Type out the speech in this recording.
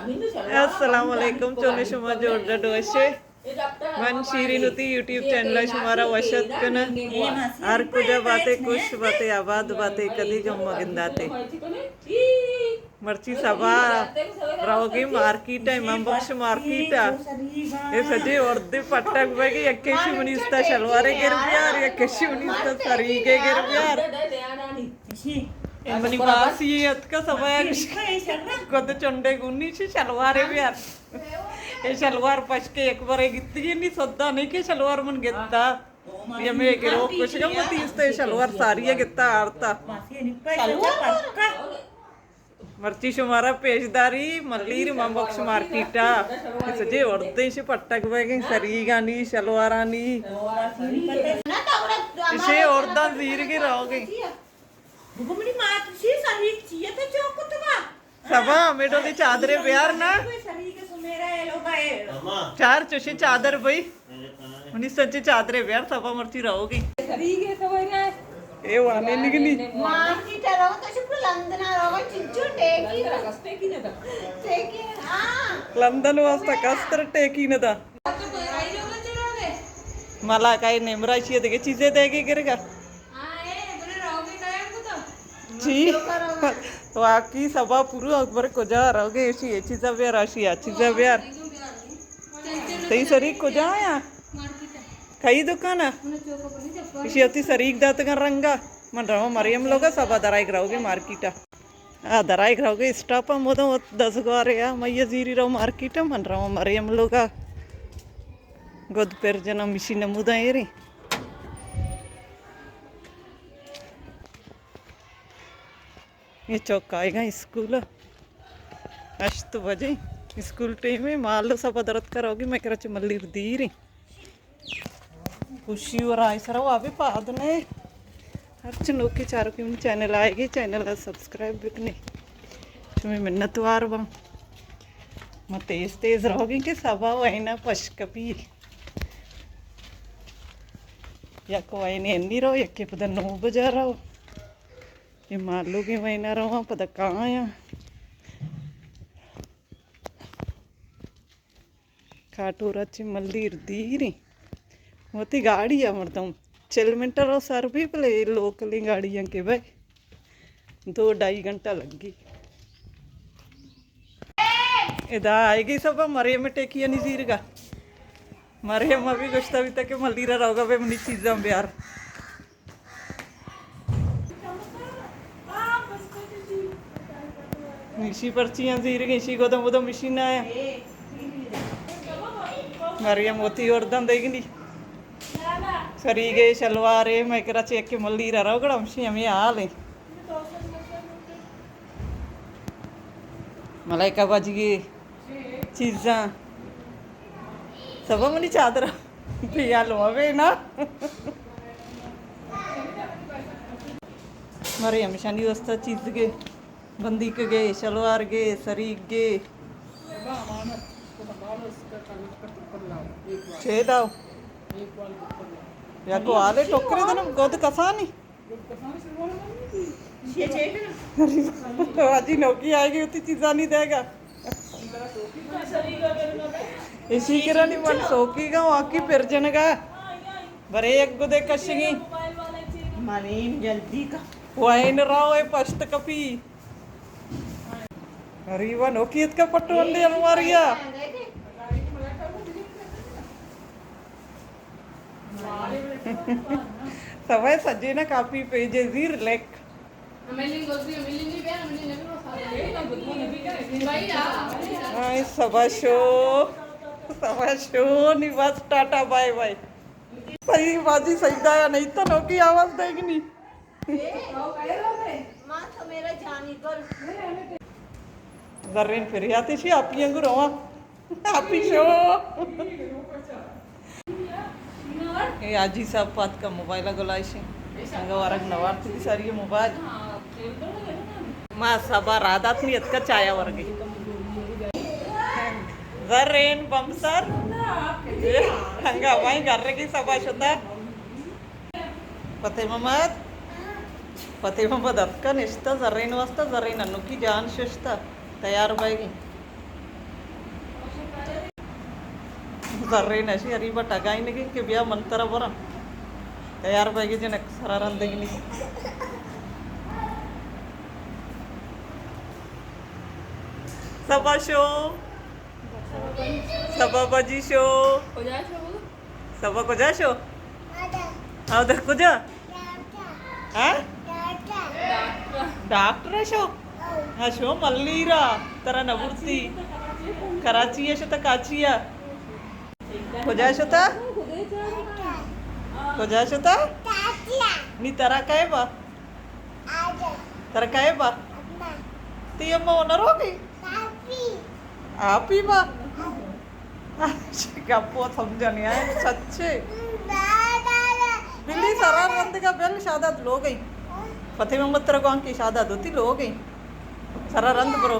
السلام علیکم، چون شما؟ جوڑ ڈڈ وشے؟ من شیرین وتی یوٹیوب چینل ءَ شمارا وش اتک کناں۔ ہر کجا باتے، خوش باتے، آباد باتے، کدی گم مگنداتے۔ مرچی سبا روگی مارکیٹ ءَ، امام بخش مارکیٹ ءَ۔ اے سجے اردے پٹک بگی، یک کشی منی استا شلوارے گر بیار، یک کشی منی استا سریگے گر بیار۔ اے منی باسی اتکا سبا یک گد چنڈے گونی چی شلوارے بیار۔ اے شلوار پشکے یک برے گتگی نی، سدا نہیں کہ شلوار من گتا۔ یہ میں گرو کشگا متی استے شلوار ساری گتا آرتا۔ مرچی شمارا پیش داری ملیر امام بخش مارکیٹ ءَ۔ سجے اردیں شی پٹک بگیں، سریگانی، شلوارانی۔ اسے ارداں زیرگی روگیں۔ بگو منی مات چی سریگ چیئے تو چوک کتگا؟ سبا، ہمے ڈولی چادرے بیار نا۔ کوئی سریگ سمیرا ہے لوگا ہے۔ چار چوشیں چادر بھئی۔ منی سچی چادرے بیار، سبا مرچی روگی۔ سریگ ہے سمیرا ہے۔ اے وانے نگنی۔ مارکیٹ ءَ روگا تو شپ لندن ءَ روگا چنچو ٹیکی۔ ٹیکی، ہاں۔ لندن واسطہ کستر ٹیکی ندا۔ ملا کئی نمرا شی دگہ چیزے دے گے گرگا۔ چی؟ واقعی سبا پورو اکبر کجا روگے؟ ایشی اے چیزا بیار، اشی آ چیزا بیار۔ تئی سریگ کجا آیا؟ کئی دکانا؟ ایشی اتی سریگ داتگا رنگا۔ من رواں مریم لوگا، سبا درائیگ روگے مارکیٹا۔ آ، درائیگ روگے اسٹاپ ءَ مدام وت دزگوارے ءَ، مئے زیری رو مارکیٹ ءَ، من رواں مریم لوگا گد پر جناں، مشین نموداں ایریں۔ یہ چوک آئیگا اسکول ءَ، ہشت بجے اسکول ٹائم ہے، مالو سبا درت کروگی، میں کرچ ملیر دیریں۔ خوشی و رائی سرا وابے پاد نے۔ ہرچ نوکی چاروکی منی چینل آئیگی، چینل ءَ سبسکرائب بکنے۔ شمی منتوار باں۔ ما تیز تیز روگیں کہ سبا وینا پش کپی۔ یک وینے انی رو، یکے پدا نو بجا رو۔ یہ مالوگیں وینا رواں پدا کایاں۔ کاٹورا چہ ملیر دیریں۔ وتی گاڑی ءَ مردم چل منٹ ءَ رو سر بی، بلے اے لوکلیں گاڑیاں کہ بھائی دو ڈھائی گھنٹہ لگی۔ ادا آئیگی سبا مریم ٹیکیانی زیرگا۔ مریم ابھی گوشتا بیتا کہ ملیر ءَ روگا بے منی چیزاں بیار۔ ایشی پرچیاں زیرگیں، ایشی گودم گودم مشین آیا۔ مریم وتی وردن دیگنی۔ سریگے، شلوارے، میں کرا چیک کے ملیر ءَ رو گڑا ہمشی ہمیں حال ہیں۔ ملائکہ باجی گے چیزاں۔ سبا منی چادر پیالو ابے نا۔ مرے ہمیشانی واسطہ چیز گے، بندیک گے، شلوار گے، سریگ گے۔ چے داو؟ یا کو آلے ٹوکرے دنم گود کسانی۔ واجی نوکی آئے گی، اتی چیزانی دے گا۔ اسی کرا نی من سوکی گا، واقعی پر جنگا۔ برے یک گدے کشگی۔ مریم جلدی کا۔ وائن راو اے پشت کپی۔ اری وا نوکی اتکا پٹو انڈے الماریا۔ سوائے سجے نا کاپی پیجے زیر لکھ۔ ہاں، سبا شو، سبا شو، نی بس ٹاٹا بائے بائے۔ صحیح بازی صحیح دایا نہیں تو نوکی آواز دے گی نہیں۔ ماں تو میرا جانی گل۔ زرین پھریاتے شی آپی انگو رواں۔ آپی شو۔ اے حاجی صاحب پاتکا موبائل گلائشی۔ انگا ورگ نوارتی ساری موبائل۔ ما سبا رادات می اتکا چایا ورگی۔ زرین بمسر۔ انگا وائیں گھر کی سبا شتا۔ فتح محمد، فتح محمد اتکا نشتا زرین واسطہ، زرین انوکی جان ششتا، تیار بائیگی۔ زرین اشی اریبا ٹگائینگی کہ بیا من ترا براں۔ تیار بیگی جنک سرا رندگی نی۔ سبا شو۔ سبا بجی شو۔ کجا شو؟ سبا کجا شو؟ آ، در کجا؟ ہاں؟ ڈاکٹر شو؟ ہاں، شو ملیرا، ترا نبرتی۔ کراچی شتا کاچیا؟ کجا شتا؟ کجا شتا؟ نی ترا کئے با؟ ترا کئے با؟ تی اماں نہ روگی؟ آپی با؟ گپو سمجھا نی آئے، سچے۔ بلی سرا رندگا بل شاداد لوگئی۔ فتح محمد ترا گوانکی شاداد ہوتی لوگئی۔ سرا رند برو۔